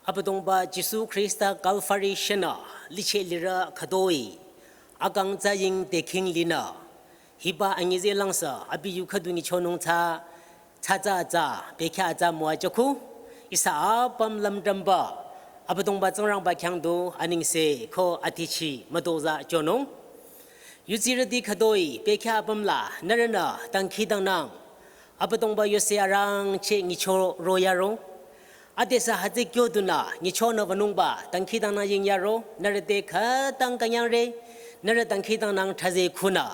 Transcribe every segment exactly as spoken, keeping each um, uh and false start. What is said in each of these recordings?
Abüdongba Jisu Khrista Calvary shünü licheh lirü khütoi akang tsaying te khing linü, hiba angize langsü abi yu khüdu nyichonung tsü, tsü tsü tsü, bekhyah tsü müwajüku, ihsa apüm lümdrümba Abüdongba Tsingrangba khyang du anengse ko atichi mütozah chonung. Yudsirüti khütoi bekhyah apüm la nührünü dangkhidangnang Abüdongba yuse arangcheh nyicho royaro. Adesü hütsü kyo dunü nyichonü wünungba dangkhidangnang yingyaro, nührü te khütang künyangre, nührü dangkhidangnang thsaze khunü.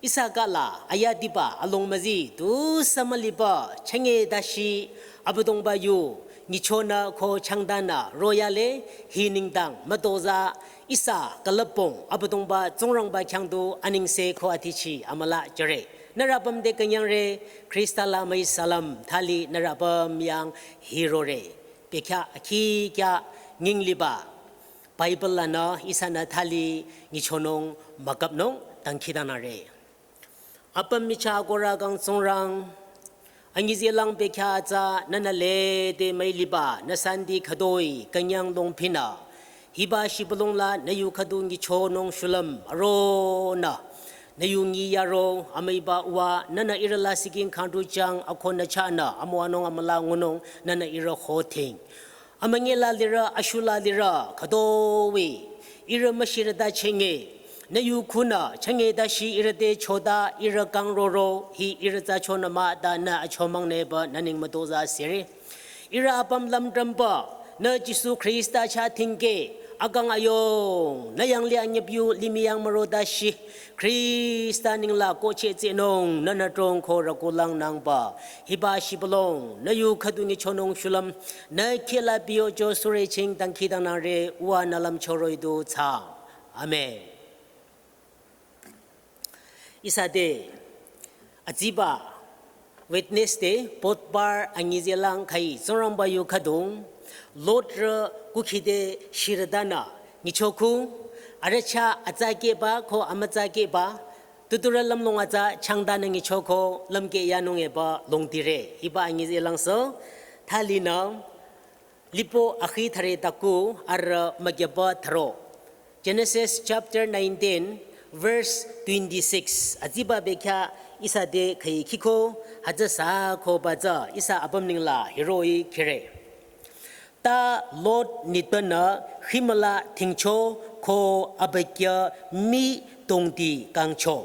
Ihsa kala ayadiba along müzi tusü müliba chenge dashi Abüdongba yu nyichonü ko changdanü royale, hi nengdang mütozah ihsa külüpong Abüdongba Tsingrangba khyang du anengse ko atichi amüla jüre. Nührü apüm te künyangre, Khrista la müi salam thali nührü apüm yang hirore. Bekhyah akhi kya nying liba Bible lanü ihsanü thali nyichonung müküpnung dangkhidangnangre. Apüm michah akohrü kang Tsingrang, angize lang bekhyah tsü nühnü lede müi liba nü santi khütoi künyang longphinü, hiba shibülung la nü yu khüdu nyichonung shulüm aronü, nü yu nyi yaro amüiba uwa nühnü ihrü la siking khangdu jang ako nü chahnü amüwanung amüla ngunung nühnü ihrü hothing. Amünyi la lirü, ashu la lirü, khütoi ihrü müshirüta chenge, nü yu khunü chenge dashi ihrü te chota ihrü kang roro, hi ihrü tsü chonü mah ta nü achomang neba nü neng mütozah sire. Ihrü apüm lümdrümba nü Jisu Khrista chah thingke, akang ayong nü yanglih anyüp yu limih yang müro dashi Khrista nengla kohcheh tsehnung nühnü trong ko rükulang nangba, hiba shibülung nü yu khüdu nyichonung shulüm nü khehla biyocho sürüching dangkhidangnangre, uwa nü lümcho roh-i du thsaang. Amen. Ihsa te atsiba Wednesday, Budhbar angize lang khai Tsingrangba yu khüdung Lotrü kukhide shirütanü nyichoku, arüh chah atsakehba ko amütsakehba, tuturü lümlong atsa changdanü nyichoko lümkeh yanung eba longdire. Hiba angize langsü thalinü Lipo akhi thüre taku arüh mükyaba thüro. Genesis chapter nineteen, verse twenty-six. Atsiba bekhyah ihsa te khai khiko, hütsü sü ko ba tsü ihsa apüm nengla hiroh-i khire. Ta Lot nitpünü himüla thingcho ko abükyü mii tongti kangcho.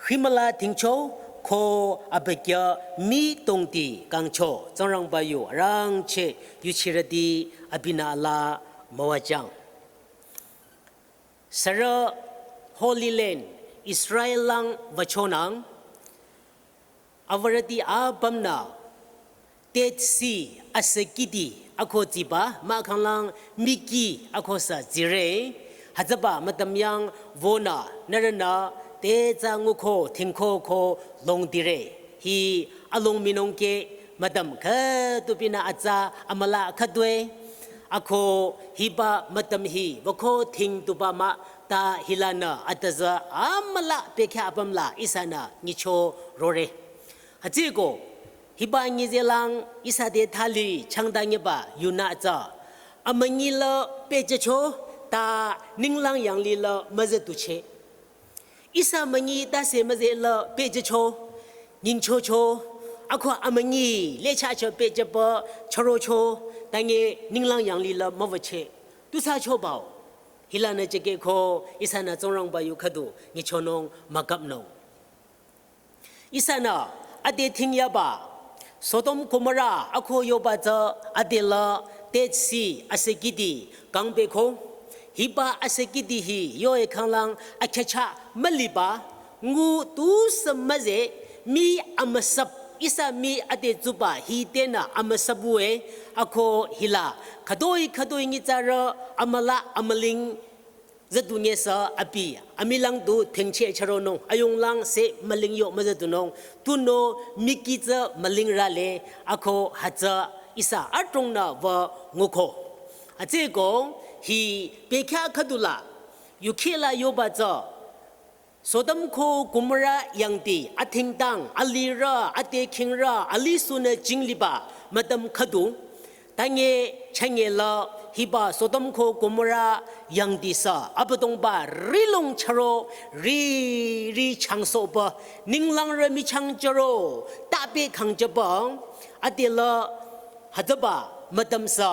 Himüla thingcho ko abükyü mii tongti kangcho. Tsingrangba yu arangcheh yuchirüti abinü ala müwajüng. Sürü Holy Land, Israel lang wüchonang, awürüti apümnü Dead Sea asükiti ako tsiba mahkhang lang Miki ako sü tsire, hütsüba mütam yang wünü nührünü te tsü nguko thingko ko longdire. Hi along minung ke mütam khütupinü atsa amüla khütoi. Ako hiba mütam hi wüko thingtuba mah ta hilanü atüzü amüla bekhyah apüm la ihsanü nyicho rore. Hütsüko hiba nyize lang ihsa te thali changdanyeba yunü tsü amünyi la pehjücho ta ninglang yanglih la müzütucheh. Ihsa münyi tase müze la pehjücho, nyingchocho, ako amünyi le chacho pehjüba chürocho, tange ninglang yanglih la müwücheh. Tusü chobao. Hilanü jekeh ko ihsanü Tsingrangba yu khüdu nyichonung müküpnung. Ihsanü ade thingyaba Sodom Gomorrah ako yoba tsü ade la Dead Sea asükiti kangpehko. Hiba asükiti hi yoe khanglang akhyacha müliba ngu tusü müze mii amüsap ihsa mii ade tsuba hi tenü amüsap we ako hila khütoi khütoi nyitsarü amüla amüling züdu nyesü abi amilang du thingcheh chüronung, ayunglang se müling yo müzüdunung, tunüo Miki tsü müling rale ako hütsü ihsa adrongnü wü nguko. Hütsüko hi bekhyah khüdula yukheh la yoba tsü Sodom ko Gomorrah yangdi athingtang, alirü, ade khingrü, alisunü jingliba mütam khüdu. Tange changela hiba Sodom ko Gomorrah yangdisü Abüdongba rihlong charo ri ri changsohba ninglang re michang charo tape khangjaba adela hütsüba mütamsü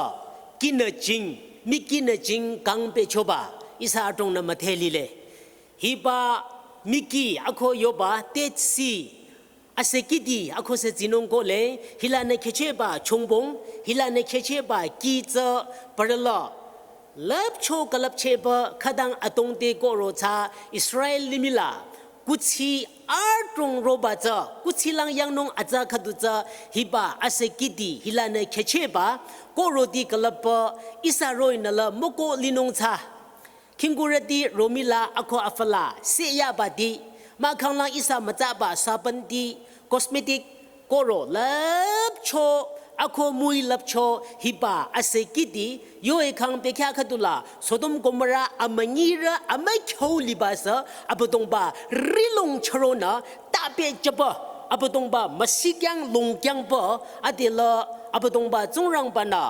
kinü jing mi kinü jing kangpehchoba ihsa adrongnü müdhe lile. Hiba miki ako yoba tetsi asekiti ako se tsinung kohle, hilanü khechehba chongbong, hilanü khechehba ki tsü parüla. Lüpcho külüpchehba khütang atongte kohro tsü Israel limihla kuthsi adrong roba tsü, kuthsi lang yangnung atsa khüdu tsü hiba asekiti hilanü khechehba kohroti külüpba ihsa roh-i nüla müko linung tsü. Khingkurüti romihla ako afala seyabati, mahkhanglang ihsa mütsaba sabonti, cosmetic kohro lüpcho, ako müi lüpcho hiba asekiti yoe khang bekhyah khüdula Sodom Gomorrah amünyirü amükhyo libasü Abüdongba rihlong charonü tape jaba Abüdongba müsikyang longkyangba adela Abüdongba Tsingrangbanü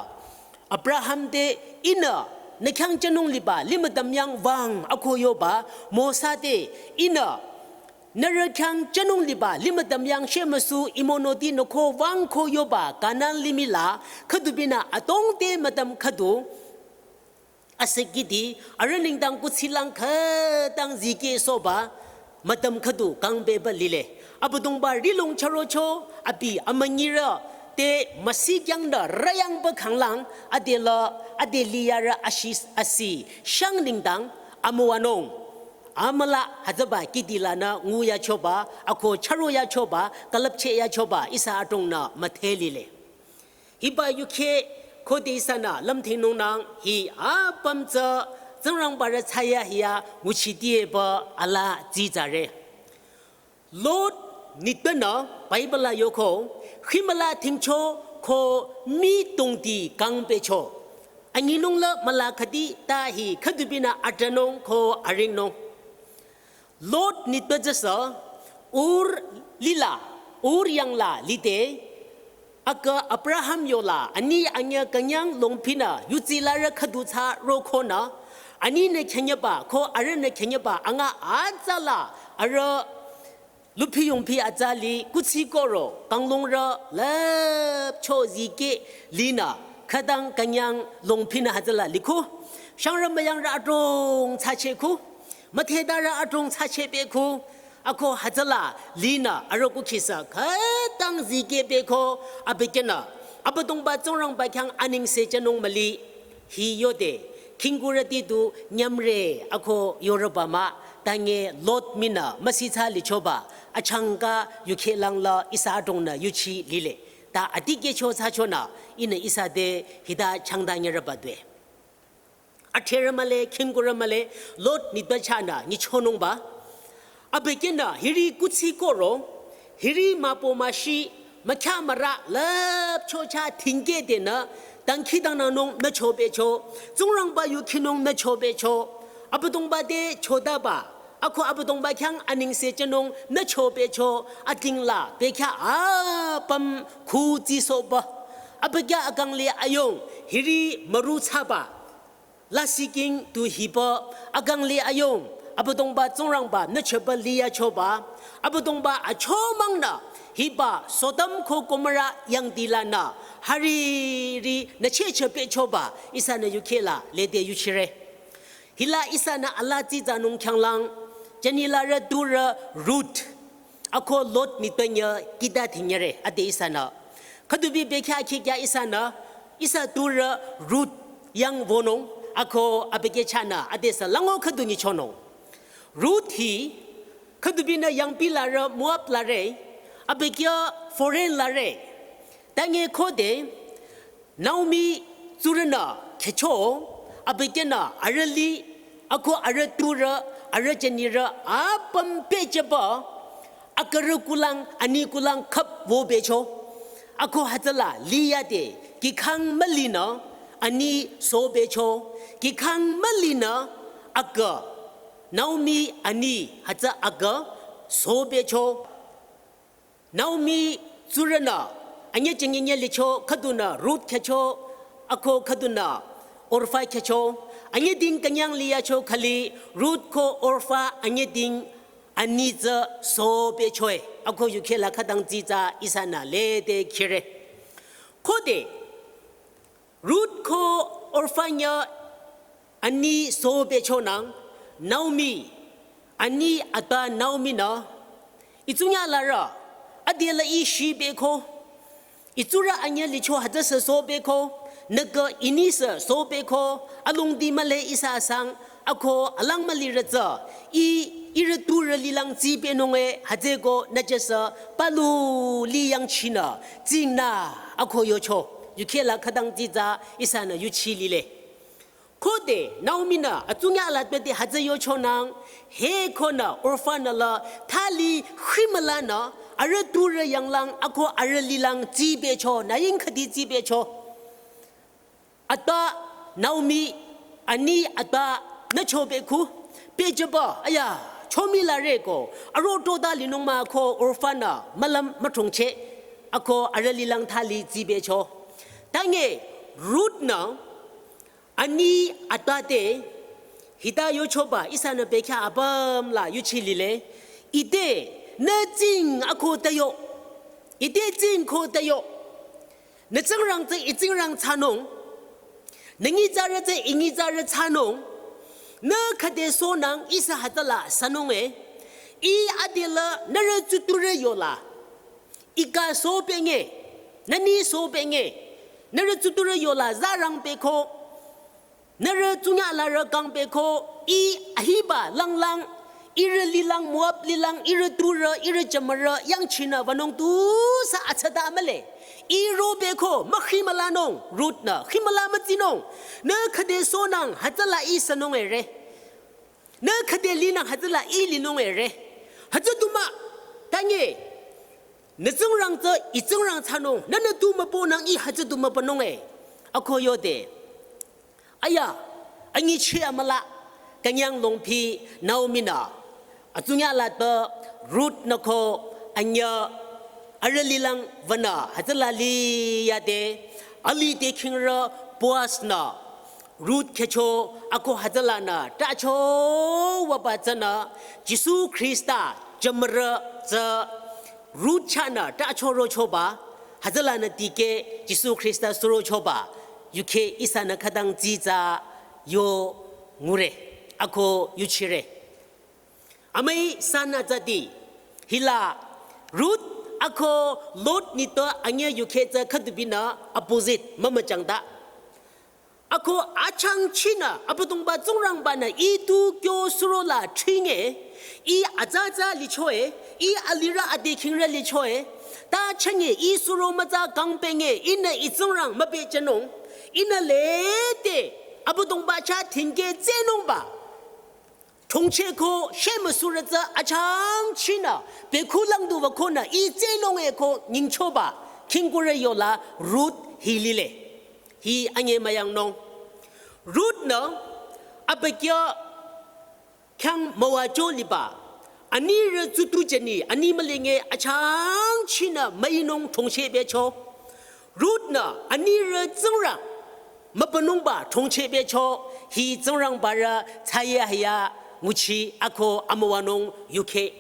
Abraham te ihnü nü khyang jünung liba limütam yang wüng ako yoba, Mosa te ihnü nührü khyang jünung liba limütam yang shemüsu imonoti nü ko wüng ko yoba Kanan limihla khüdubinü atongte mütam khüdu asekiti arüh nengdang kuthsi lang khütang zikehsohba mütam khüdu kangpehba lile. Abüdongba rihlong charocho abi amünyirü te müsikyangnü rüyangba khanglang adela ade liyarü ashi asi shang nengdang amüwanung. Amüla hütsüba kitilanü nguyachoba ako charoyachoba külüpchehyachoba ihsa adrongnü müdhe lile. Hiba yukheh khode ihsanü lümthingnungnang hi apüm tsü Tsingrangbarü thsayahiya nguchitieba ala tsitsare. Lot nitpünü Bible la yoko, khimüla thingcho ko mi tongti kangpehcho. Anyinung la müla khüdi ta hi khüdubinü adrünung ko aringnung. Lot nitpü tsüsü Ur lila, Ur yangla lide, aka Abraham yola ani anyü künyang longpinü yudsilarü khüdu tsü rokonü, aninü khenyeba ko arühnü khenyeba anga atsala arüh luphi yongphi atsa li kuthsi kohro kanglungrü lüpcho zikeh linü khütang künyang longpinü hütsüla liku. Shangrü müyangrü adrong thsachehku. Müdhetarü adrong thsachehpehku, ako hütsüla linü arüh kukhisü khütang zikehpehko abükyünü Abüdongba Tsingrangba khyang anengse jünung müli. Hi yode khingkurüti du nyümre ako yorüba mah, tange Lot minü müsitsa lichoba achangka yukhehlang la ihsa adrongnü yuchi lile. Ta adikehcho thsachonü ihnü ihsa te hita changta nyürüba due. Atherü mühle, khingkurü mühle, Lot nitpü chahnü nyichonungba. Abükyünü hiri kuthsi kohro, hiri müpo müshi, mükhyah mürah lüpcho chah thingkehdenü dangkhidangnangnung nüchopehcho, Tsingrangba yukhinung nüchopehcho, Abüdongba te chotaba, ako Abüdongba khyang anengse jünung nüchopehcho, atingla bekhyah apüm khutsisohba. Abükyü akang le ayong hiri müru thsaba. Lasih king tu hiba akang le ayong, Abüdongba Tsingrangba nüchopü liyachoba, Abüdongba achomangnü hiba Sodom ko Gomorrah yangdilanü hariri nüchehchehpehchoba ihsanü yukhehla lede yuchire. Hila ihsanü ala tsitsanung khyanglang, jünirü turü Ruth, ako Lot nitpü nyü kita thinyüre ade ihsanü. Khüdubi bekhyah khikya ihsanü, ihsa turü Ruth yang wünung, ako abükyü chahnü adesü lango khüdu nyichonung. Ruth hi khüdubinü yangpi lare, Moab lare, abükyü foreign lare. Tange khode Naomi tsurünü khecho, abükyünü arüh li, ako arüh turü, arüh jünirü apüm pehjüba, akürü kulang, ani kulang khüp wübecho. Ako hütsüla liyade, kikhang mülinü, ani sobecho, kikhang mülinü, akü, Naomi ani hütsü akü sobecho. Naomi tsurünü, anyü jüngi nyü licho, khüdunü Ruth khecho, Ako khüdunü Orpha khyücho, anyüding künyang liyacho khali Ruth ko Orpha anyüding ani tsü sobechoe. Ako yukhela khütang tsitsa ihsanü lede khire. Khode Ruth ko Orpha nyü ani sobechonang Naomi, ani ata Naomi nü, itsunya larü, adela i shibeko, itsurü anyü licho hütsüsü sobeko, nüke inisü sobeko, alongdi mühle ihsa sang, ako alang mülirü tsü, i, irü turü lilang tsibenunge hütsüko nüjüsü, palu liyangchinü, tsingnü, ako yocho, yukhela khütang tsitsa ihsanü yuchi lile. Khode Naomi nü atsunya la pete hütsü yochonang, he konü Orpha nü la thali khimülanü, arüh turü yanglang ako arüh lilang tsibecho, nü ying khüdi tsibecho. Ata Naomi ani ata nü chobekhu, pejüba, aya, chomi lareko, aro tota linung mah ko Orpha nü mülüm müthrongcheh, ako arüh lilang thali tsibecho. Tange Ruth nü ani ata te, hita yochoba ihsanü bekhyah apüm la yuchi lile, ite nü tsing ako tayo, ite tsing ko tayo, nü tsingrang tsü i tsingrang thsanung, nü nyitsarü tsü i nyitsarü thsanung, nü khüde sonang ihsa hütsüla thsanunge, i adela nührü tsuturü yola, ika sobenge, nü ni sobenge, nührü tsuturü yola zarang beko, nührü tsunya larü kang beko, i ahiba langlang, irü lilang Moab lilang, irü turü, irü jümürü, yangchinü wünung tusü atsata mühle. I robeko, mükhimülanung, Ruth nü, khimüla mütsinung, nü khüde sonang, hütsüla i thsanung ere. Nü khüde linang hütsüla i linung ere. Hütsü du mah, tange, nü tsingrang tsü i tsingrang thsanung, nünü tu mübünang i hütsü du mübünung e. Ako yode. Aya, anyicheh amüla, künyang longpi Naomi nü, atsunya la te Ruth nü ko anyü arüh lilang wünü, hütsüla liyade, alih te khingrü Boaz nü, Ruth khyücho ako hütsülanü, trahcho wüba tsünü, Jisu Khrista jümürü tsü Ruth chahnü trahcho rochoba, hütsülanü tikeh Jisu Khrista surochoba, yukheh ihsanü khütang tsitsa yo ngure, ako yuchire. Amüi sanü tsüti, hila Ruth ako Lot nitpü anyü yukheh tsü khüdubinü opposite mümüchangta. Ako achangchinü Abüdongba Tsingrangbanü i tu kyo surola tringe, i atsatsa lichoe, i alirü adikhingrü lichoe, ta chenge i suro mütsa kangpenge, ihnü i Tsingrang mübechenung, ihnü lede Abüdongba chah tingkeh tsehnungba. Thongcheh ko shemüsurü tsü achangchinü, bekhulang du wükonü i tsehnung eko nyingchoba, khingkurü yola Ruth hi lile. Hi anyemüyangnung. Ruth nü, abükyü khyang müwacho liba, anirü tsutu jeni, ani mülenge achangchinü müinung thongcheh becho. Ruth nü anirü Tsingrang mübünungba thongcheh becho, hi Tsingrangbarü thsaye haya nguchi ako amüwanung yukheh.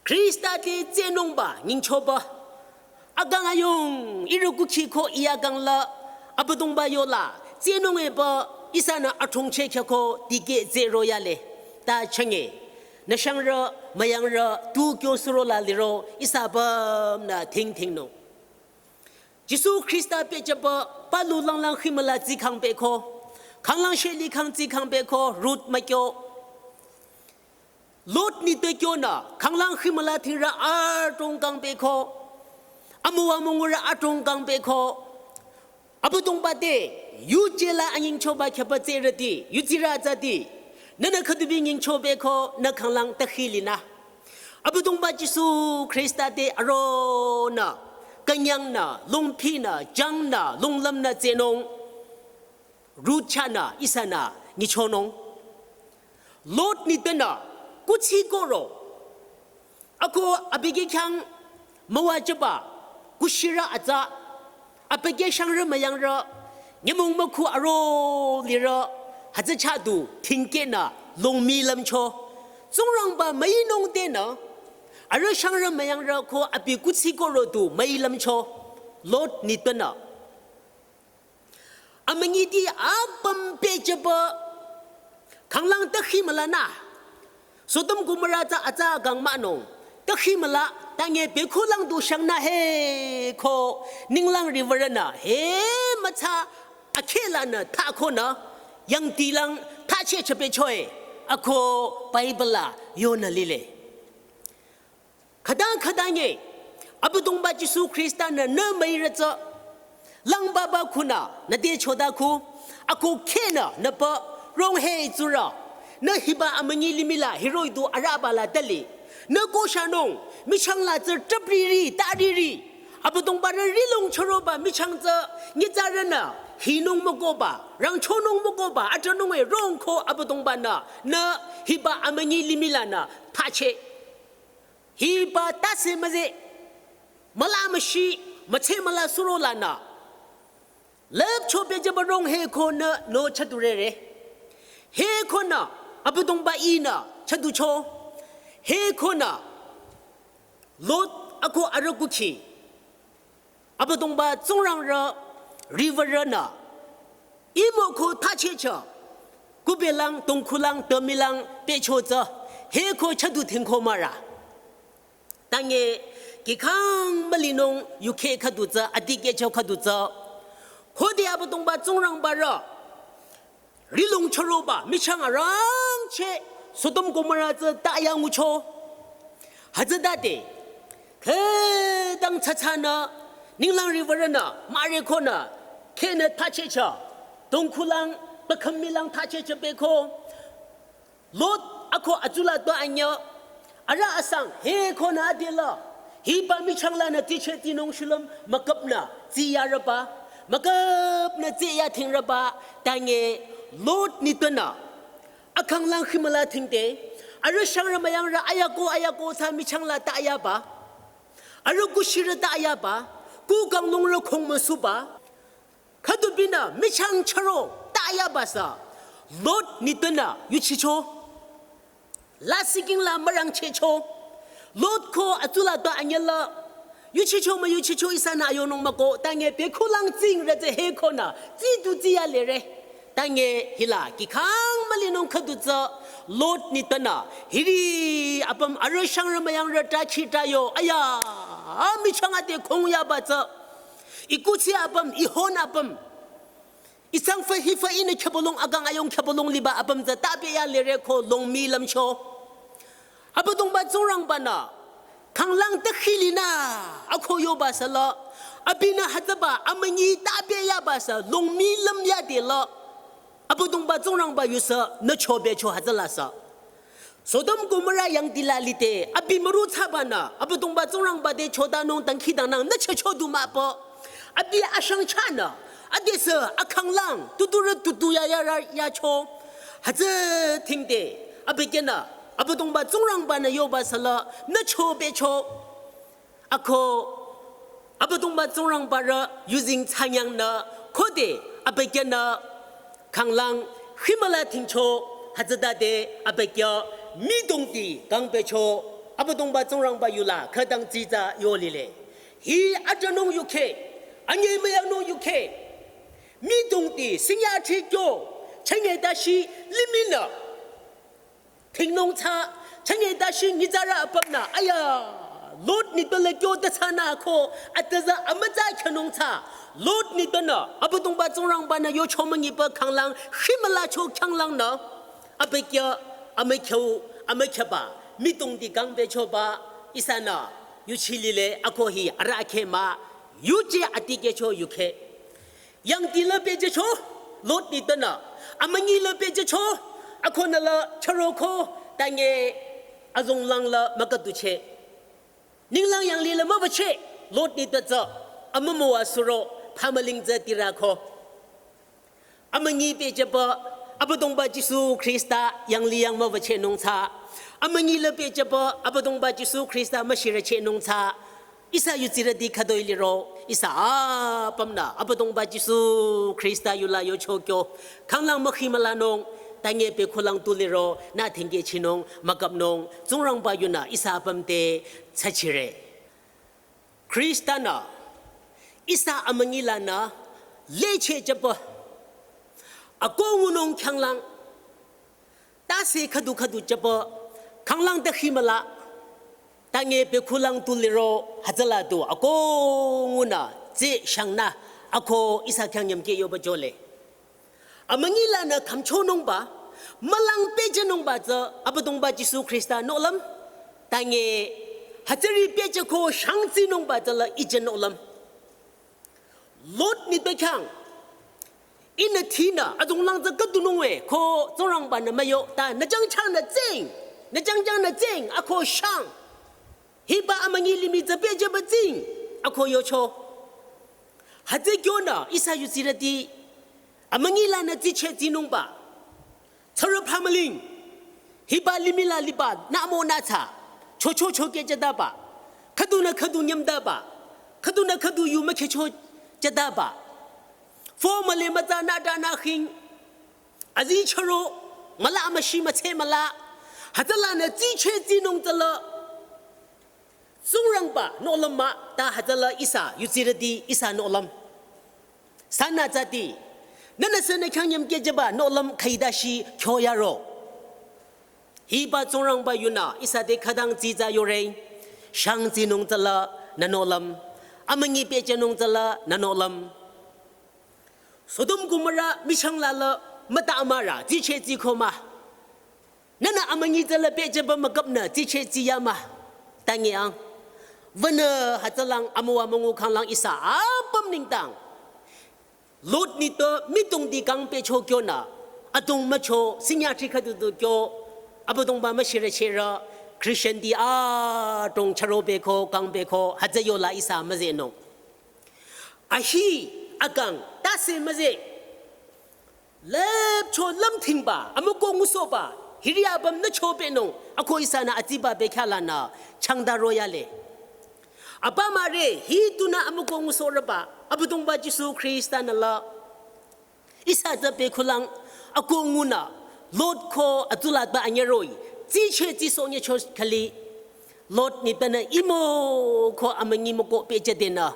Khrista te tsehnungba nyingchoba. Akang ayung, ihrü kukhi ko i akang la, Abüdongba yola, tsehnung epü, ihsanü athongcheh khyako tikeh tsehro yale. Ta chenge, nü shangrü, müyangrü, tu kyo surola liro, ihsa apümnü thingthingnung. Jisu Khrista pehjüpü palu langlang khimüla tsikhang pehko, khanglang sheli khang tsikhang pehko, Ruth mükyo. Lot nitpü kyonü, khanglang khimüla thingrü adrong kang pehko, amüwa müngurü adrong kang pehko, Abüdongba te, yujela anyingchoba khyüpü tsehrüti, yutsirü atsati, nünü khüdubi nyingcho pehko, nü khanglang takhi linü. Abüdongba Jisu Khrista te aronü, künyangnü, longphinü, jangnü, longlümnü tsehnung, Ruth chahnü, ihsanü, nyichonung. Lot nitpünü, kuthsi koro. Ako abükyü khyang müwajüba, kuthsirü atsa, abükyü shangrü müyangrü, Nyümong mükhu aro lirü hütsü chah du thingkehnü longmi lümcho. Tsingrangba müinung tenü arüh shangrü müyangrü ko abi kuthsi koro du müi lümcho. Lot nitpünü amünyiti apüm pehjüba khanglang tükhi mülanü Sodom Gomorrah tsü atsa kang münung tükhi müla, tange bekhulang du shangnü he ko ninglang riwürünü he mütsa akhehlanü thakonü yangdilang thacheh chapehchoe ako Bible la yonü lile. Khütang khütange Abüdongba Jisu Khrista-nü nü müirü tsü langbaba khunü nü te chodakhu, ako khehnü nü pü rong he tsurü, nü hiba amünyi limih la hiroh-i du arüba la tali, nü koshanung michang la tsü trüpriri tariri, Abüdongba-nü rihlong chüroba michang tsü nyitsarünü hinung mükohba, rangchonung mükohba atranung e rong ko Abüdongba-nü nü hiba amünyi limih lanü thacheh. Hiba tase müze, müla müshi, mütse müla suro lanü lüpcho pehjüba rong he ko nü no chadurere. He konü Abüdongba ihnü chaducho. He konü Lot ako arüh kukhi Abüdongba Tsingrang-rü riwürünü imo ko thachehcho, kubelang, tongkhulang, tümilang pehcho tsü he ko chadu thingko mürü. Tange kikhang mülinung yukheh khüdu tsü, adikehcho khüdu tsü, khode Abüdongba Tsingrangba-rü rihlong chüroba michang arangcheh Sodom Gomorrah tsü taya ngucho. Hütsütade khütang tsatsanü ninglang riwürünü müre konü khehnü thachehcho, tongkhulang, pükhüm milang thachehcho beko Lot ako atsula to anyüh arüh asang he konü adela hiba michang lanü ticheh tinung shulüm müküpnü tsiyarüba, müküpnü tsiya thingrüba. Tange Lot nitpünü akhanglang khimüla thingde, arüh shangrü müyangrü ayako ayako tsü michang la tayaba, arüh kushirü tayaba, kukanglungrü khongmüsuba, khüdubinü michang chüro tayaba sü Lot nitpünü yuchicho. Lasih king la mürangchehcho. Lot ko atsula to anyüla yuchicho müyuchicho ihsanü ayonung müko, tange bekhulang tsingrü tsü he konü tsidu tsiya lere. Tange hila kikhang mülinung khüdu tsü Lot nitpünü hiri apüm arüh shangrü müyangrü tachi tayo aya, michang ade khongyaba tsü, ikuthsi apüm, ihon apüm, isang fü hi fü ihnü khübülung akang ayong khübülung liba apüm tsü tabeya lere ko longmi lümcho. Abüdongba Tsingrangba-nü khanglang tükhi linü ako yoba süla, abinü hütsüba amünyi tabeyaba sü longmi lümyade la Abüdongba Tsingrangba yusü nü chobecho hütsüla sü Sodom Gomorrah yangdila lide abi müru thsabanü Abüdongba Tsingrangba te chodanung dangkhidangnang nü checho du mah pü, abi ashang chahnü adesü akhanglang tuturü tutu ya ya ra yacho. Hütsü thingde abükyünü Abüdongba Tsingrangba-nü yoba süla nü chobecho. Ako Abüdongba Tsingrangba-rü yuzeng thsanyangnü khode abükyünü khanglang khimüla thingcho, hütsütade abükyü mitongdi kangpehcho. Abüdongba Tsingrangba yula khütang tsitsa yolile. Hi atranung yukheh, anyemüyangnung yukheh, mitongdi sinyah thikyo, chünye tashi limihnü thingnung tsü, chünye tashi nyitsarü apümnü aya, Lot nitpü le kyo tatsünü ko atüza amütsa khyanung tsü, Lot nitpünü Abüdongba Tsingrangba-nü yocho münyiba khanglang khimülacho khyanglangnü abükyü amükhyu amükhyaba mitongdi kangpehchoba ihsanü yuchilile. Ako hi arahkheh mah, yuje adikehcho yukheh. Yangdi la pehjücho, Lot nitpünü amünyi la pehjücho, akonü la chüroko, tange azonglang la mükütucheh. Ninglang yanglih la müwücheh, Lot nitpü tsü amümüwa suro phamüling tsü tirako. Amünyi pehjüba Abüdongba Jisu Khrista yanglih yang müwüchehnung tsü, amünyi la pehjüba Abüdongba Jisu Khrista müshirüchehnung tsü, Ihsa yutsirüti khütoi liro, ihsa apümnü Abüdongba Jisu Khrista yula yocho kyo, khanglang mükhimülanung, tange pekhulang tu liro, nü thengkechinung, müküpnung, Tsingrangba yunü ihsa apüm te tsachire. Khristanü, ihsa amünyi lanü, leche jüpü, akoh ngunung khanglang, tase khüdu khüdu jüpü, khanglang te khimüla, tange pekhulang tu liro, hütsüla tu, akoh ngunü, tse shangnü, akoh ihsa khyang nyümke yoba jole. Amünyi lanü khümchonungba, mülang pehjünungba tsü Abüdongba Jisu Khrista nohlüm, tange hütsüri pehjüko shangtsinungba tsüla ije nohlüm. Lot nitpü khyang, ihnü thinü, adonglang tsü khüdunung we, ko Tsingrangba nü müyo, ta nü jangchanü tsing, nü jangchanü tsing, akoh shang. Hiba amünyi limih tsü pehjüba tsing, akoh yocho. Hütsü kyonü, ihsa yutsirüti, amünyi lanü tsiche tsinungba. Tsürü phamüling, hiba limih la liba, nü mo nü tsa, chocho choke jüdaba, khüdunü khüdu nyümdaba, khüdunü khüdu yu mükecho jüdaba. Fo müle mütsa nü da nü khing, azi chüro, müla müshi mütse müla, hütsülanü tsiche tsinung tsüla, Tsingrangba nohlüm mah, ta hütsüla ihsa, yutsirüti ihsa nohlüm. Sünü tsüti, nünü sünü khyang nyümke jüba nohlüm khaida shi kyo yaro. Hiba Tsingrangba yunü, ihsa te khütang tsitsa yore, shangtsinung tsüla nü nohlüm, amünyi pehjünung tsüla nü nohlüm. Sodom Gomorrah michang lala müta amürü, tsiche tsiko mah. Nünü amünyi tsüla pehjüba müküpnü, tsiche tsiya mah. Tange ang. Wünü hütsülang amüwa müngu khanglang ihsa apüm nengdang. Lot nitpü mitongdi kang pehcho kyonü. Adong mücho, sinyatri khüdu du kyo. Abüdongba müshirü shirü. Christian ti adong chüro beko, kang beko, hütsü yola ihsa müzenung. Ahi, akang, tase müze. Lüpcho lümthingba, amüko ngusohba, hiri apüm nü chopehnung, akoh ihsanü atsiba bekhyah lanü, changda royale. Apa mare, hi tunü amüko ngusohrüba, Abüdongba Jisu Khrista nü la. Ihsa tsü pekhulang, akoh ngunü, Lot ko atsulatba anyüroh-i, tsiche tsisoh nyecho khali, Lot nitpünü imo ko amünyi müko pehjüdenü,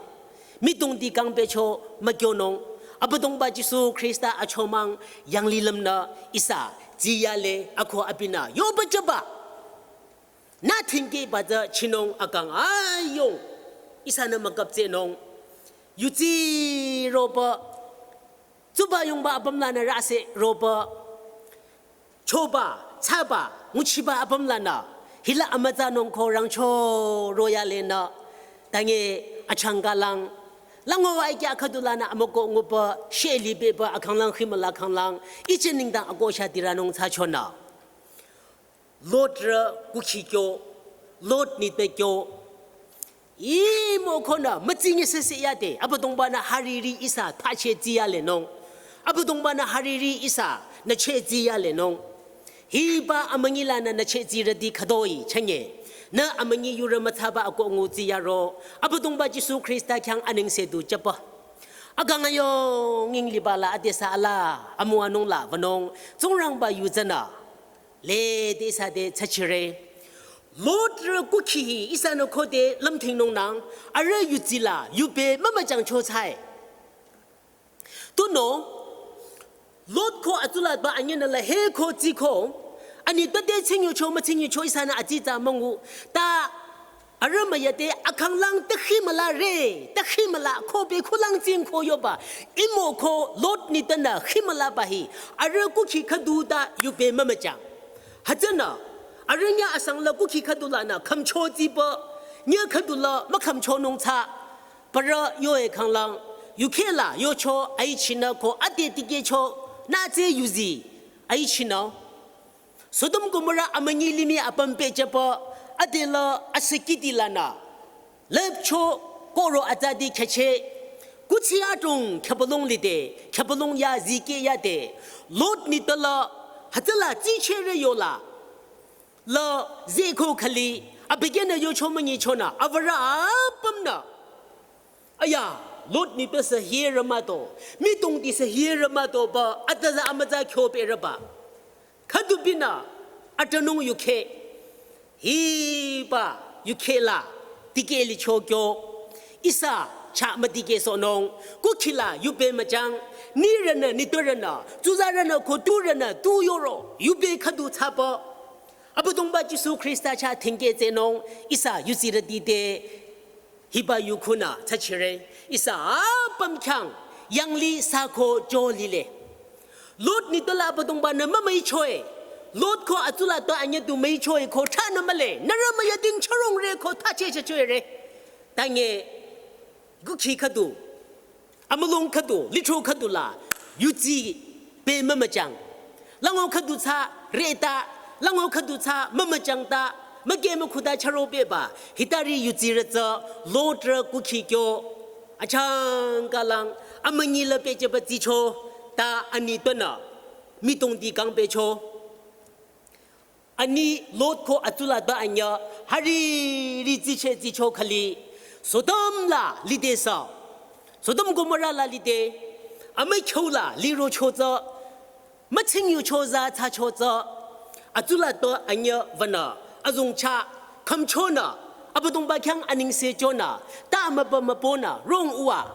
mitongdi kang pehcho mükyonung, Abüdongba Jisu Khrista achomang yanglilümnü ihsa, tsiyale akoh abinü, yoba jüba. Nü thingkehba tsü chinung akang ayung, ihsanü müküp tsehnung, yutsi roba, tsuba yungba apüm lanü rase roba, choba, tsaba, nguchiba apüm lanü, hila amütsanung ko rangcho royalenü, tange achangkalang, lango aikya khüdu lanü amüko nguba, sheli beba akhanglang khimüla khanglang, iche nengdang akoh sha diranung tsachonü. Lot rü kukhi kyo, Lot nitpü kyo, imo konü mütsinye sese yade, Abüdongbanü hariri ihsa thache tsiyalenung. Abüdongbanü hariri ihsa nüche tsiyalenung. Hiba amünyi lanü nüche tsirüti khütoi chünye. Nü amünyi yurü mütsaba akoh ngu tsiyaro. Abüdongba Jisu Khrista khyang anengse du jüba. Akang ayung ingliba la adesü ala, amüwanung la wünung, Tsingrangba yu tsünü. Lede ihsa te tsachire. Lot rü kukhi hi ihsanü khode lümthingnung nang, arüh yutsila, yube mümüjangcho tsai. Tunüo, Lot ko atsulatba anyünü la he ko tsi ko, ani tade tsingyucho mütsingyucho ihsanü atsitsa müngu, ta arüh müyade akhanglang te khimüla re, te khimüla ko bekhulang tsing ko yoba, imo ko Lot nitpünü khimülaba hi, arüh kukhi khüdu ta yube mümüjang. Hütsünü, arüh nyü asang la kukhi khüdu lanü khümcho tsiba, nyü khüdu la mükhümchonung tsü, parü yoe khanglang, yukheh la yocho aichinü ko ade tikehcho, nü tse yuzi, aichinü. Sodom Gomorrah amünyi limih apüm pehjüba, adela asekiti lanü. Lüpcho koro atsadi kheche, kuthsi adrong khübülung lide, khübülung ya zikeh yade, Lot nitpü la, hütsüla tsichere yola. La zeko khali, Abükyünü yocho münyichonü, avürü apümnü. Aya, Lot nitpü sü hie rümato, mitongti sü hie rümato ba, atüza amütsa kyo pe rüba. Khüdu binü, atünung yukhe. Hiba, yukhe la, tikeh licho kyo. Ihsa, chah mütikeh sohnung, kukhila, yube müchang, nirünü, nitpürünü, tsuzarünü, ko turünü, tu yoro, yube khüdu tsapü. Abüdongba Jisu Khrista chah thingkeh tsehnung, ihsa, yuzirüti te, hiba yukhunü, tsachire, ihsa, apüm khyang, yanglih sako jo lile. Lot nitpü la Abüdongbanü mümüichoe. Lot ko atsula to anyüdu müichoe ko thsanü mühle. Nührü müyading chürongre ko thsache chüchoere. Tange kukhi khüdu, amülung khüdu, litro khüdu la, yuzi pe mümüchang. Lango khüdu tsü reta, lango khüdu tsü mümüchang ta, müke mükhuda chüro peba, hitari yuzirü tsü, Lot rü kukhi kyo, achangka lang, amünyi la pehjüba tsicho, ta anitpünü, mitongti kang pecho. Ani Lot ko atsula ba anyü, hari ri tsiche tsicho khali, Sodom la lide sa, Sodom Gomorrah la lide, amükhyo la liro cho tsü, müching yu cho za tsü cho tsü, atsula to anyü vünü, azong chah, khümchonü, Abüdongba khyang anengse chonü, ta mübü mübünü, rong uwa.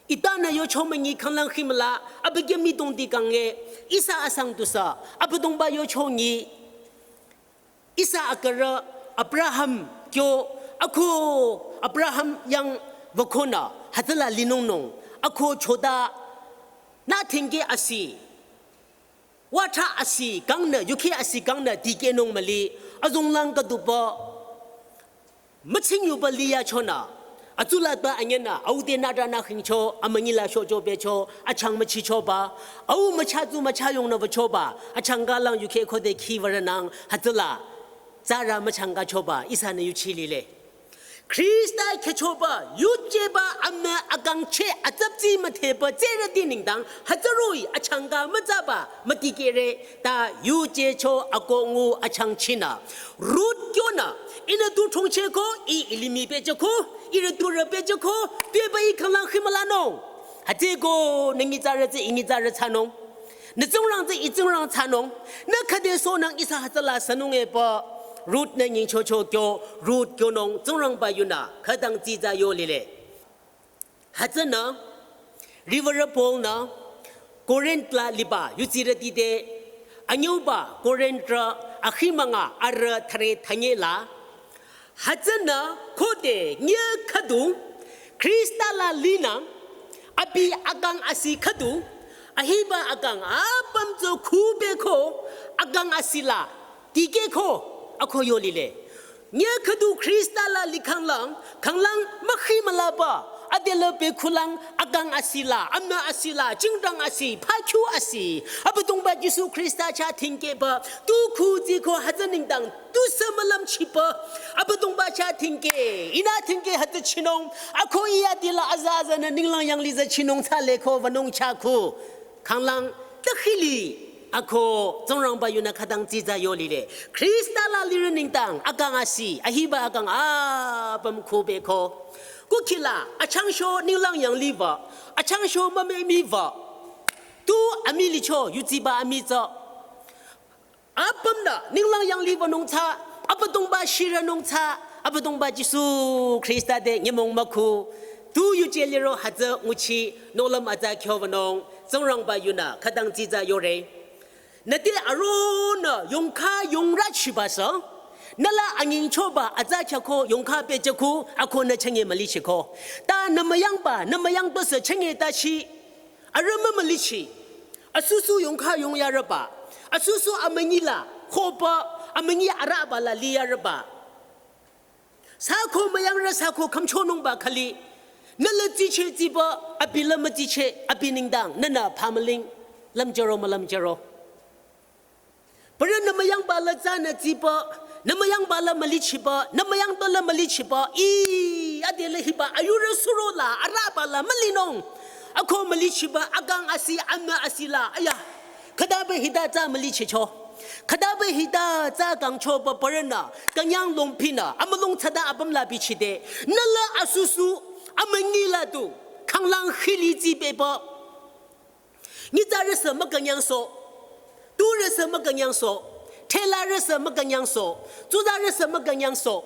Itanü yocho münyi khanglang khimüla, abükyü mitongti kange, ihsa asang tusü, Abüdongba yocho nyi, ihsa akürü, Abraham kyo, ako, Abraham yang wükonü, hütsüla linungnung, ako choda, nü thingkeh asi. Wata asi kangnü, yukhe asi kangnü, dikehnung müli, azonglang khüduba. Müching yuba liya chonü, atsula ba anyünü, au te nüta nü khingcho, amünyi la shocho pecho, achang müchichoba, au mücha tsu mücha yongnü wüchoba, achangka lang yukhe khode khi würünang, hütsüla, tsara müchangka choba, ihsanü yuchi lile. Khrista khechoba, yujeba amü akangcheh atsaptsi mütheba tserüti nengdang, hütsüroi achangka mütsaba mütikehre, ta yujecho akongu achangchinü. Ruth kyonü, ihnü tu thongcheh ko, ih ilimi pehjüko, ihrü turü pehjüko, tuepü ih khanglang khimülanung. Hütsüko, nü nyitsarü tsü ih nyitsarü thsanung. Nü tsingrang tsü ih tsingrang thsanung, nü khüde sohnang ihsa hütsüla sünung epü, Ruth nü nyingchocho kyo, Ruth kyonung tsingrangba yunü, khütang tsiza yo lile. Hütsünü, riwürü Paul nü, Corinth la liba, yuzirüti te, anyüba Corinth rü, akhimanga arüh thüre thanye la, hütsünü khode nyü khüdu, Khrista la linü, abi akang asi khüdu, ahiba akang apüm tsü khubeko, akang asi la, tikehko, ako yo lile. Nyü khüdu Khrista la likhanglang, khanglang mükhimülaba, adela bekhulang, akang asi la, amü asi la, jingdang asi, phakyu asi, Abüdongba Jisu Khrista chah thingkehba, tu khu tsi ko hütsü nengdang, tusü mülümchiba, Abüdongba chah thingkeh, ihnü thingkeh hütsü chinung, ako iya tila aza aza nü ninglang yanglih za chinung tsale ko wünung chah khu. Khanglang, takhili, ako, tsingrangba yunü khütang tsiza yo lile. Khrista la lirü nengdang, akang asi, ahiba akang apüm khubeko. Kukhila, achangsho ninglang yanglihba, achangsho mümemiba. Tu amii licho, yuziba amii tsü. Apümnü, ninglang yanglihbanung tsü, Abüdongba shirünung tsü, Abüdongba Jisu Khrista te nyümong mükhu, tu yuje liro hütsü nguchi, nohlüm atsa kyobanung, tsingrangba yunü, khütang tsiza yore. Nüte aronü, yongkha yongrü chiba sü, nüla anyingchoba atsa kyako yongkha pehjüko, ako nü chenge mülichiko. Ta nü müyangba, nü müyangba sü chenge tachi, arüh mümülichi, asusu yongkha yongyarüba, asusu amünyi la, khoba, amünyi arüba la liyarüba. Sako müyangrü sako khümchonungba khali, nüla tsiche tsiba, abi la mütsiche, abi nengdang, nünü phamüling, lümjüro mülümjüro. Parü nü müyangba la tsünü tsiba, nü müyangba la mülichiba, nü müyangba la mülichiba, ih, adela hiba, ayurü suro la, arüba la mülinung. Ako mülichiba, akang asi, amü asi la, aya. Khütaba hita tsü mülichicho. Khütaba hita tsü kangchoba parünü, künyang longphinü, amülung tsüta apüm la bichide, nüla asusu, amünyi la tu, khanglang khili tsi beba. Nyitsarüsü mükünyangso, turüsü mükünyangso, thelarüsü mükünyangso, tsuzarüsü mükünyangso.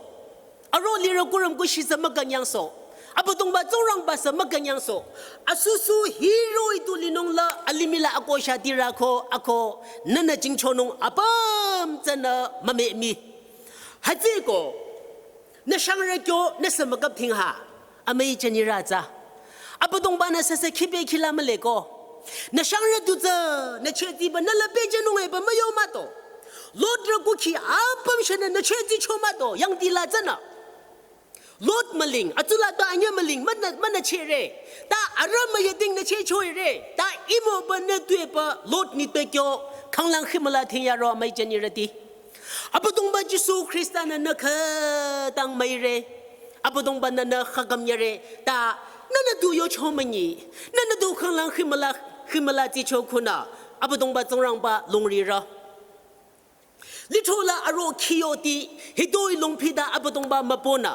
Aro lirü kurüm kushitsü mükünyangso. Abüdongba Tsingrangba sü mükünyangso. Asusu hiroh-i tu linung la alimih la akosha tirü ko ako nünü jingchonung apüm tsünü mümemi. Hütsüeko, nü shangrü kyo nüsü mükap thing ha. Amüi jünirü tsü. Abüdongba-nü süsü khipe khila mühle ko. Nü shangrü tu tsü, nü chetiba nüla pehjünung eba müyo mah to. Lot rü kukhi apüm shanü nü cheticho mah to, yangdi la tsünü. Lot müling, atsula ta anyü müling, münü, münü chere. Ta arüh müyeding nü chechoire. Ta imoba nü tuepü Lot nitpü kyo, khanglang khimüla thing yaro amüi jünirüti. Abüdongba Jisu Khrista-nü nü khütang müire. Abüdongba-nü nü khakam yare. Ta nünü tu yocho münyi. Nünü tu khanglang khimüla, khimüla tsicho khunü. Abüdongba Tsingrangba longrirü. Lithro la aro khiyoti, hitoi longphita Abüdongba mübünü.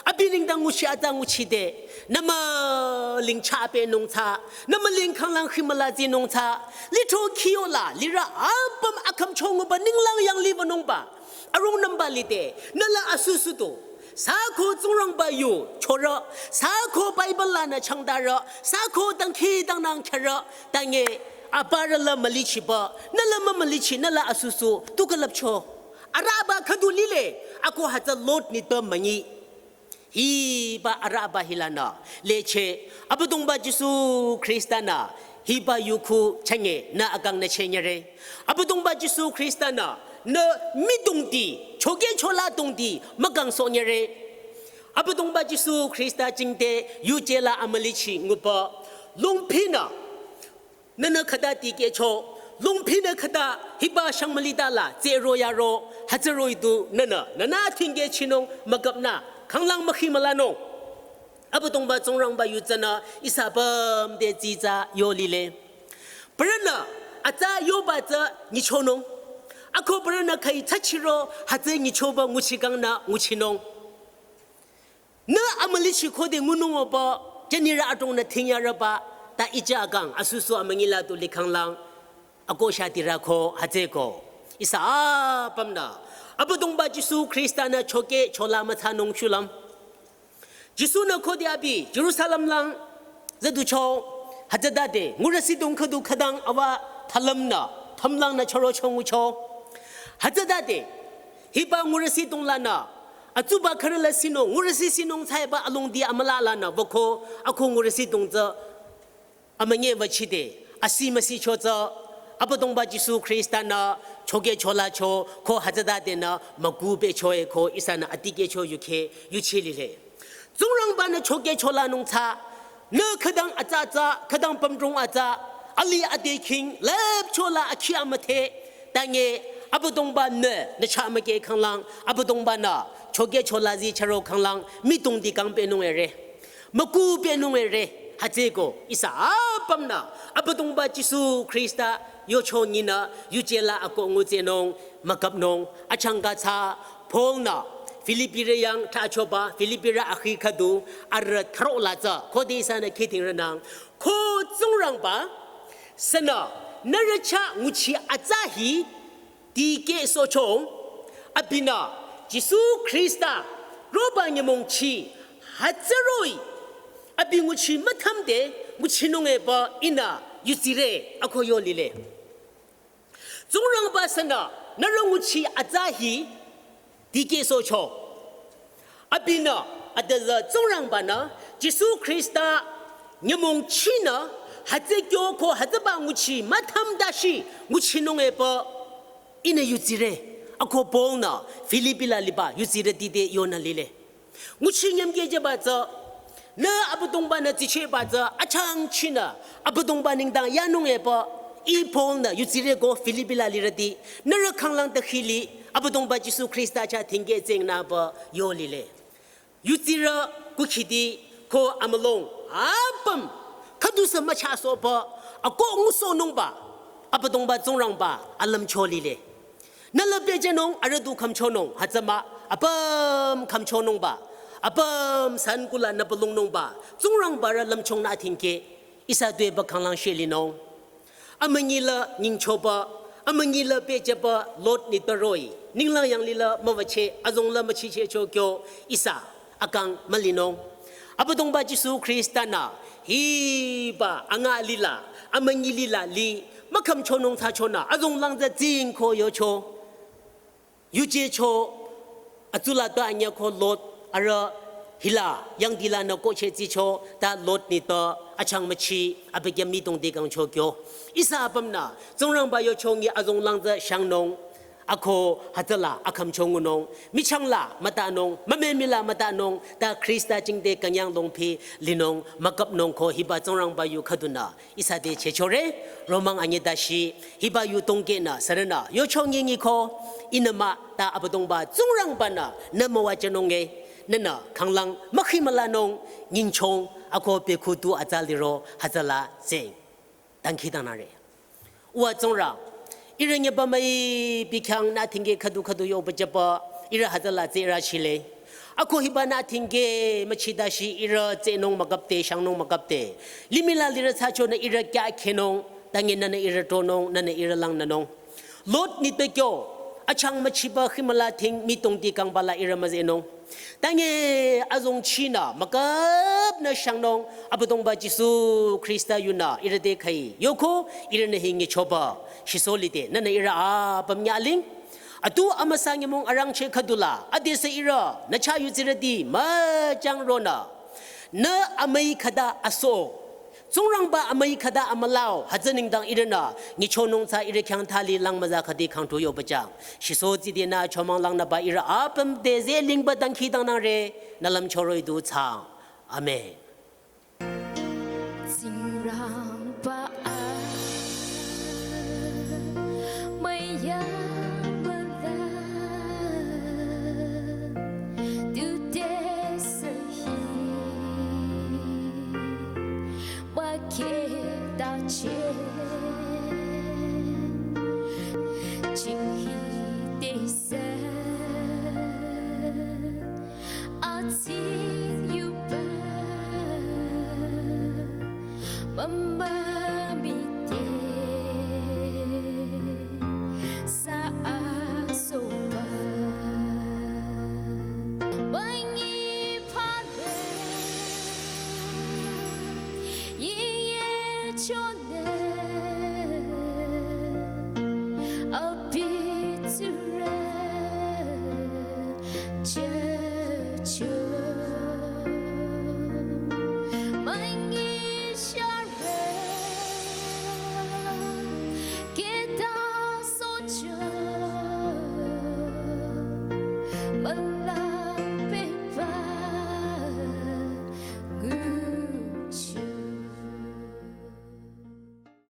Abi nengdang nguchi atsa nguchide, nü müling chah pehnung tsü, nü müling khanglang khimüla tsinung tsü, lithro khiyo la, lirü apüm akhümcho nguba ninglang yanglih wünungba, arungnümba lide, nüla asusu tu, sü ko Tsingrangba yu, chorü, sü ko Bible lanü changdarü, sü ko dangkhidangnang kherü, tange, aparü la mülichiba, nüla mümülichi, nüla asusu, tu külüpcho. Arüba khüdu lile, ako hütsü Lot nitpü münyi. Hiba arüba hilanü, leche, Abüdongba Jisu Khrista-nü, hiba yukhu chenge, nü akang nü chenyere. Abüdongba Jisu Khrista-nü, nü midongdi, choke chola dongdi, mükangsohnyere. Abüdongba Jisu Khrista jingte, yuje la amülichi nguba, longphinü, nünü khüta tikehcho, longphinü khüta hiba shang mülita la, tsero yaro, hütsüroh-i tu nünü, nünü thingkehchinung mükapnü, khanglang mükhimülanung. Abüdongba Tsingrangba yu tsünü, ihsa apüm te tsitsa yo lile. Parünü, atsa yoba tsü nyichonung. Ako parünü khüi tsachiro, hütsü nyichoba nguchikangnü nguchinung. Nü amülichi khode ngunung oba, jünirü adrongnü thingyarüba, ta ija akang, asusu amünyi la tu likhanglang, akosha tirü ko, hütsüeko. Ihsa apümnü, Abüdongba Jisu Khrista-nü choke chola müthsanung shulüm. Jisu-nü khode abi, Jerusalem lang, züducho, hütsütade, ngurüsi dong khüdu khüdang awa thalümnü, thamlangnü chorocho ngucho. Hütsütade, hiba ngurüsi dong lanü, atsuba khürü la sinung, ngurüsi sinung tsaiba alongdi amüla lanü, wüko, ako ngurüsi dong tsü, amünyi wüchide, asi müsicho tsü, Abüdongba Jisu Khrista-nü, choke cholacho, ko hütsütadenü, müku pehchoe ko, ihsanü atikehcho yuke, yuchi lile. Tsingrangba-nü choke cholanung tsü, nü khüdang atsa atsa, khüdang pümdrong atsa, alih ade khing, lüpcho la akhi amüthe, tange, Abüdongba-nü, nü chah müke khanglang, Abüdongba-nü, choke chola zi charo khanglang, midongdi kang pehnung ere. Müku pehnung ere, hütsüeko, ihsa apümnü, Abüdongba Jisu Khrista, yocho nyinü, yuje la ako ngutsenung, mükapnung, achangka tsü, Paul-nü, Filipirü yang thrachoba, Filipirü akhi khüdu, arüh thro la tsü, khode ihsanü khidingrünang, ko Tsingrangba, sünü, nührü chah nguchi atsa hi, tikehsohcho, abinü, Jisu Khrista, roba nyümongchi, hütsüroh-i, abi nguchi müthamde, nguchinung eba ihnü, yutsire, ako yo lile. Tsingrangba sünü, nührü nguchi atsa hi, tikehsohcho. Abinü, adüzü Tsingrangba-nü, Jisu Khrista, nyümongchinü, hütsü kyo ko hütsüba nguchi, mütham dashi, nguchinung eba, ihnü yutsire, ako Paul-nü, Filipi la liba, yutsire tite yonü lile. Nguchi nyümkeh jüba tsü, nü Abüdongba-nü tsichehba tsü, achangchinü, Abüdongba nengdang yanung eba, ih Paul-nü yutsire ko Filipi la lirüti, nührü khanglang te khili, Abüdongba Jisu Khrista chah thingkeh tsengnü ba yo lile. Yutsirü kukhiti ko amülung, apüm, khüdusü müchahsohba, ako ngusohnungba, Abüdongba Tsingrangba, alümcho lile. Nü la pehjünung, arüh du khümchonung, hütsü mah, apüm khümchonungba, apüm san kula nü pülungnungba, Tsingrangba rü lümchung nü athingke, ihsa tuepü khanglang sheh linung. Amünyi la nyingchoba, amünyi la pehjüba Lot nitpü roh-i, ninglang yanglih la müwücheh, azong la müchichehcho kyo, ihsa akang mülinung. Abüdongba Jisu Khrista-nü, hiba anga lila, amünyi lila li, mükhümchonung thsachonü, azonglang tsü tsingko yocho. Yujücho, atsula tü anyüko Lot, arüh hila, yangdi lanü kohcheh tsicho, ta Lot nitpü, achang müchi, abükyü mitongdi kangcho kyo. Ihsa apümnü, Tsingrangba yochongi azonglang tsü shangnung, ako hütsüla akhümchongunung, michang la mütanung, mümemi la mütanung, ta Khrista jingte künyang longpi linung, müküpnung ko hiba Tsingrangba yu khüdunü, ihsa te chehchore, romang anyüh dashi, hiba yu tongkenü, sürünü, yochongi nyiko, ihnü mah, ta Abüdongba, Tsingrangba-nü, nü müwajünung e, nünü, khanglang, mükhimülanung, nyingchong, ako pekhu tu atsa liro, hütsüla, tseng. Dangkhidangnangre. Uwa Tsingrang, ihrü nyüba müi bikhyang nü athingke khüdu khüdu yo pehjüba, ihrü hütsüla tsü ihrü chile. Ako hiba nü athingke müchi dashi ihrü tsehnung müküpte, shangnung müküpte. Limih la lirü thsachonü ihrü kya khenung, tangi nünü ihrü tronung, nünü ihrü langnünung. Lot nitpü kyo, achang müchiba khimüla thing mitongdi kangba la ihrü müzehnung. Tangi azong chinü, müküpnü shangnung, Abüdongba Jisu Khrista yunü, ihrü te khai, yoko, ihrünü hi nyichoba, shiso lide, nünü ihrü apüm nyaling. Atu amüsa nyümong arangcheh khüdula, adesü ihrü, nü chah yu tsirüti, müchang ronü. Nü amüi khüta aso. Tsingrangba amüi khüta amülao, hütsü nengdang ihrünü, nyichonung tsü ihrü khyang thali lang müza khüdi khangtu yo pehjüng. Shiso tside nü chomang langnüba ihrü apüm te zeh lingba dangkhidangnangre, nü lümcho roh-i du thsang. Amen. Tsingrangba a, müyamüla, dudesü hi, mükhetache, jinghi tesü, atsing yuba, mümümite, sa asoba, münyi pare, iye chonü, abi tsurü, church.